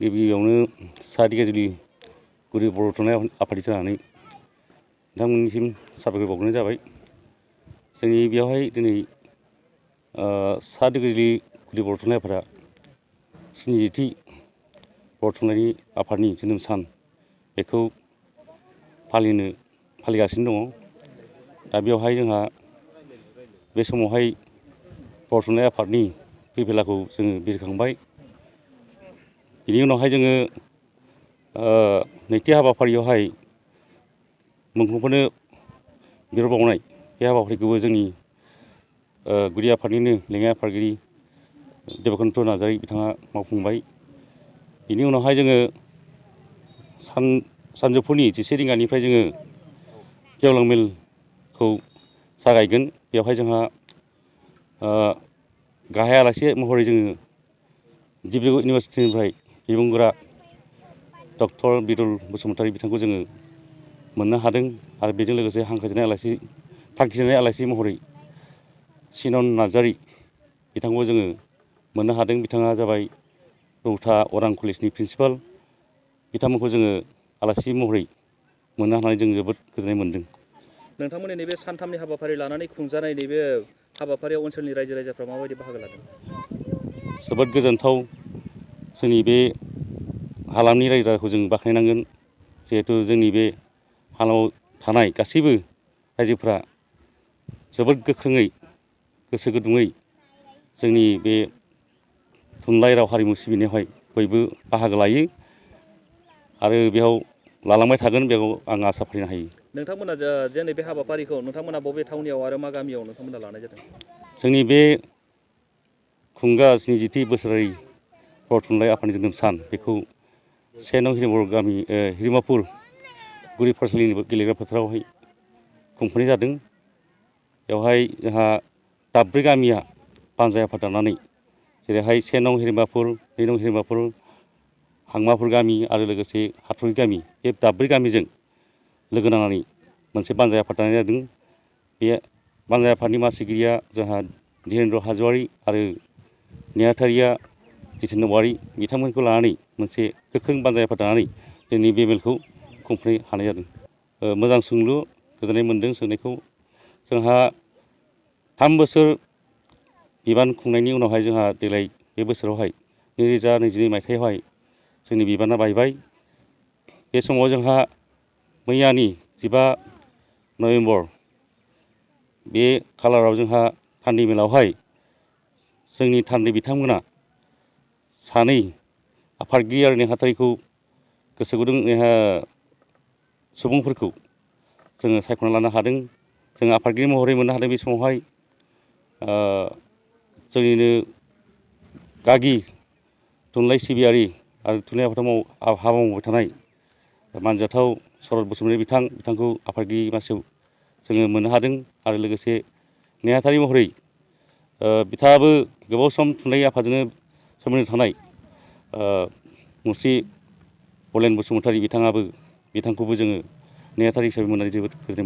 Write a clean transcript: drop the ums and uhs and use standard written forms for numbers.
गिबियावनो सा दिगाजुलि गुदि बर' थुनलाइ आफादनि जानानै नोंथांमोननिसिम साबायखर बावग्रोनाय जाबाय। जोंनि बेयावहाय दिनै सा दिगाजुलि गुदि बर' थुनलाइ आफादा 70थि बर' थुनलाइनि आफादनि जोनोम सान बेखौ फालिगासिनो दङ। दा बेवहाय जोंहा बे समावहाय बर' थुनलाइ आफादनि फैफेलाखौ जोङो बिरखांबाय। बिनि उनावहाय जोङो नैथि हाबाफारियावहाय मुंख्लंफोरनो बिबार बावनाय बे हाबाफारिखौबो जोंनि गुदि आफादनिनो लेङाइ आफादगिरि देबकान्त नार्जारि बिथाङा मावफुंबाय। बिनि उनावहाय जोङो सानजौफुनि 11 रिंगानिफ्राय जोङो गेवलां मेलखौ जागायगोन। बेवहाय जोंहा गाहाय आलासि महरै जोङो डिब्रुगड़ इउनिभारसिटिनिफ्राय बिबुंगोरा डक्टर बिदुल बसुमतारी बिथांखौ जोङो मोननो हादों आरो बेजों लोगोसे थांखिजानाय आलासि महरै सिनन नार्जारि बिथांखौ जोङो मोननो हादों। बिथाङा जाबाय रौता अरां कलेजनि प्रिन्सिपाल। बिथांमोनखौ जोङो आलासि महरै मोननो हानानै जों जोबोद गोजोननाय मोन्दों। नोंथांमोननि नैबे सानथामनि हाबाफारि लानानै खुंजानाय नैबे हाबाफारियाव ओनसोलनि रायजो राजाफ्रा माबायदि बाहागो लादों? जोबोद गोजोनथाव। जोंनि बे हालामनि रायजो राजाखौ जों बाख्नायनांगोन। जिहेथु जोंनि बे हालामाव थानाय गासैबो रायजोफ्रा जोबोद गोख्रोङै गोसो गुदुङै जोंनि बे थुनलाइ राव हारिमु सिबिनायावहाय बयबो बाहागो लायो आरो बेयाव लालांबाय थागोन बेखौ आं आसा फारिनो हायो। नोंथांमोना जे नैबे हाबाफारिखौ नोंथांमोना बबे थावनियाव आरो मा गामियाव नोंथांमोना लानाय जादों? जोंनि बे खुंगा 70थि बोसोरारि बर' थुनलाइ आफादनि जोनोम सान बेखौ 1 नं हिरिमबर गामि हिरिमापुर गुदि फरायसालिनि गेलेग्रा फोथारावहाय खुंफुंनाय जादों। बेवहाय जोंहा दाब्रै गामिया बानजाय आफाद दानानै जेरैहाय 1 नं हिरिमापुर, 2 नं हिरिमापुर, हांमापुर गामि आरो लोगोसे हाथरखि गामि बे दाब्रै गामिजों लोगो नांनानै मोनसे बानजाय आफाद दानाय जादों। बे बानजाय आफादनि मासिगिरिया जोंहा धीरेन्द्र हाज'वारि आरो नेहाथारिया जितेन्द्र औवारि बिथांमोनखौ लानानै मोनसे गोख्रों बानजाय आफाद दानानै जोंनि बे मेलखौ खुंफुंनो हानाय जादों। मोजां सोंलु, गोजोननाय मोन्दों सोंनायखौ। जोंहा 3 बोसोर बिबान खुंनायनि उनावहाय जोंहा देग्लाय बे बोसोरावहाय 2022 मायथाइयावहाय जोंनि बिबाना बायबाय। बे समाव जोंहा मैयानि 15 नभेम्बर बे खालाराव जोंहा थान्दै मेलावहाय जोंनि थान्दै बिथांमोना सानै आफादगिरि आरो नेहाथारिखौ गोसो गुदुं सुबुंफोरखौ जोङो सायख'ना लानो हादों। जों आफादगिरि महरै मोननो हादों बे समावहाय जोंनिनो गागि थुनलाइ सिबियारि आरो थुनलाइ आफादाव हाबा मावबाय थानाय मानजाथाव सरत बसुमतारी बिथांखौ आफादगिरि मासियाव जोङो मोननो हादों आरो लोगोसे नेहाथारि महरै बिथाङाबो गोबाव सम थुनलाइ आफादजोंनो सोमोन्दो थानाय मुस्रि बलेन बसुमतारी बिथांखौबो जोङो नेहाथारि हिसाबै मोननानै जोबोद गोजोननाय मोनदों।